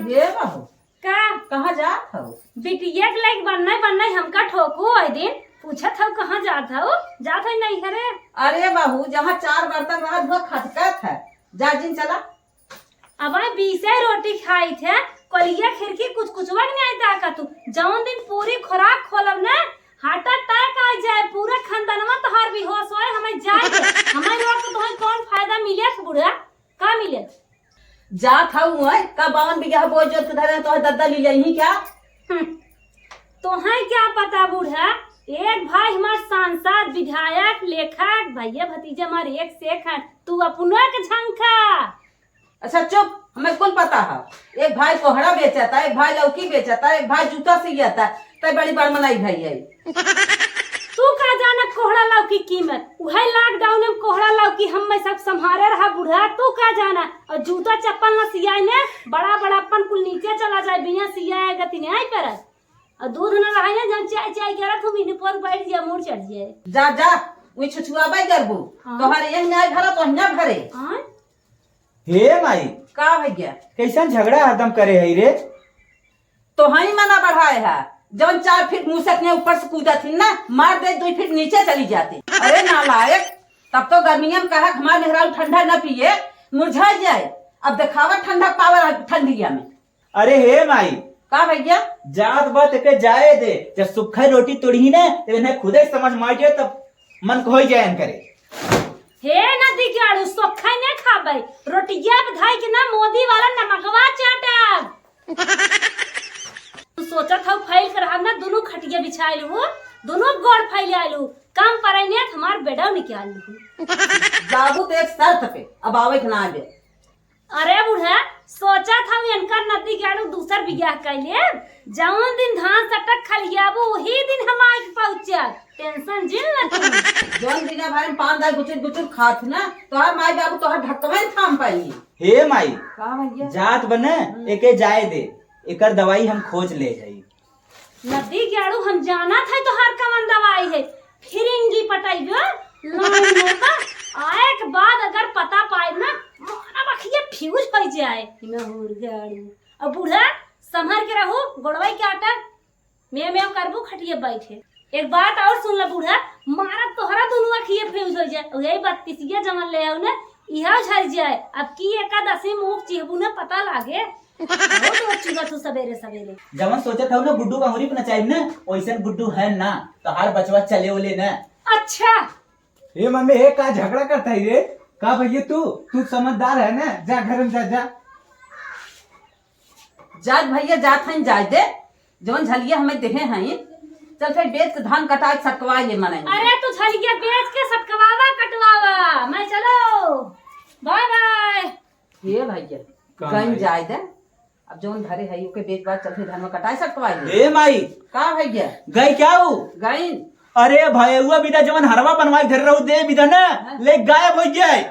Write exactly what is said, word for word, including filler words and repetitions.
ए बहू, का? कहाँ जात हऊ? बिटिया के लायक बनना बनना हमका ठोकू। ओइ दिन पूछत हऊ कहाँ जात हऊ? जात हई नैहरे। अरे बहू, जहाँ चार बर्तन रहत हुआ खटकत है, जा जिन चला। अब बीसे रोटी खाई थे, कलिया खिड़की कुछ कुछ नहीं आई ताका तू। जौन दिन पूरी खुराक खोलब ना, हार्ट अटैक आ जाए, पूरा खानदानवा तोहार बेहोश होए, हमें जाए दे। हमें लोग के तोहें कौन फायदा मिले थे बुढ़ा? का मिले? जात हऊ है, का बावन बीघा बोझ जोत के धरे हैं, तोहे दद्दा ली जाई क्या? हम्म, तोहे क्या पता बूढ़ा, एक भाई हमार सांसद, विधायक, लेखक, भैया भतीजे हमार एक से एक हैं, तू अपना के झंखा। अच्छा चुप, हमें कुल पता है। एक भाई कोहड़ा बेचता, एक भाई लौकी बेचता, एक भाई जूता सियता, तै बड़ी बड़मनाई भाई है। तू का जाना कोहड़ा लौकी कीमत? उहे लॉकडाउन में कोहड़ा लौकी हम में सब संभारे रहा बूढ़ा, तू का जाना? और जूता चप्पल न सियाई ने, बड़ा बड़ा अपन कुल नीचे चला जाए, बिना सियाए गति नहीं आई पर। और दूध न रहा है, जब चाय चाय करत हूँ, मिनी पर बैठ गया, मूड़ चढ़ जाए। जा जा, वही छुछुआ बाई करबू। हाँ। तोहर यही न्याय भरा तो हियाँ भरे। हाँ? हे माई, का भैया? कैसन झगड़ा हरदम करे है रे? तोहई मना बढ़ाए है, जौन चार फीट मुसक ने ऊपर से कूदा थी ना, मार दे, दो फीट नीचे चली जाती। अरे नालायक, तब तो गर्मिया में कहा हमार मेहरारू ठंडा न पिए, मुरझा जाए। अब देखावा ठंडा पावर ठंडिया में। अरे हे माई, का भैया? जात बा तेके जाए दे, जब सुखा रोटी तोड़ही ना, तब इन्हें खुदे समझ में आ जाए, तब मन को हो जाए करे। हे नदी के आड़ू, सोखा न खाबे, रोटिया पे धाई के ना मोदी वाला नमकवा चाटब। तू सोचत हऊ फैल कर हम ना दोनों खटिया बिछाए लू, दोनों गोड़ फैलाए लू, काम पर ने हमार बेडा निकाल लू। जाबू तो एक शर्त पे, अब आवे के ना आवे। अरे बूढ़ा, सोचत हऊ इनकर नदी के आड़ू दूसर बियाह कर ले, जौन दिन धान सटक खलियाबू वही दिन हम आके पहुँचा, टेंशन जिन न तू। जौन दिना भर में पान दाल गुचुर गुचुर खात ना, तोहर माई बाबू तोहर ढक्कवे थाम पाई। हे माई, का भैया? जात बने, हम्म। एके जाए दे, एकर दवाई हम खोज ले जाई। नदी के आड़ू हम जानत है तोहार कवन दवाई है, फिरिंगी पटैबो, लाइन में बा, आए के बाद अगर पता पाए ना, मारा बखिया फ्यूज हो जाए। इमे हुर के आड़ू। अब बूढ़ा, संभर के रहू, गोड़वाई के आटा, मेव मेव करबू खटिया बैठे। एक बात और सुन ले बूढ़ा, मारा तोहरा दोनों अखिए फ्यूज हो जाए। और यही बात तिसिया जमन ले आओ ना, इहा झर जाए। अब की एकादशी मुख चिहबू ना पता लागे। बहुत रोज चुगत हूँ सबेरे सबेरे। जवन सोचत हऊ ना गुड्डू का अंगुरी पे नचाइब ना, वैसन गुड्डू है ना, तोहार बचवा चले ओले ना। अच्छा। ए मम्मी, ए का झगड़ा करता है रे? का भैया तू, तू समझदार है ना, जा घर में जा, जा। जात भैया जात हईं, जाए दे, जौन झलिया हमें देहे हईं, चल फिर बेच के धान कटाए के सटकवाए ले मनई। अरे तू झलिया बेच के सटकवावा कटवावा, मैं चलो, बाय बाय। ये भैया, का गइन भाई? जाए दे, अब जौन घरे है ओके बेच बाच चल फिर धान में कटाए सटकवाए ले। ए माई, का भैया? गई क्या हो? गइन। अरे भैया, बिदा जवन हरवा बनवाए घर रहू दे बिदा ना, हाँ। ले गायब हो जाए।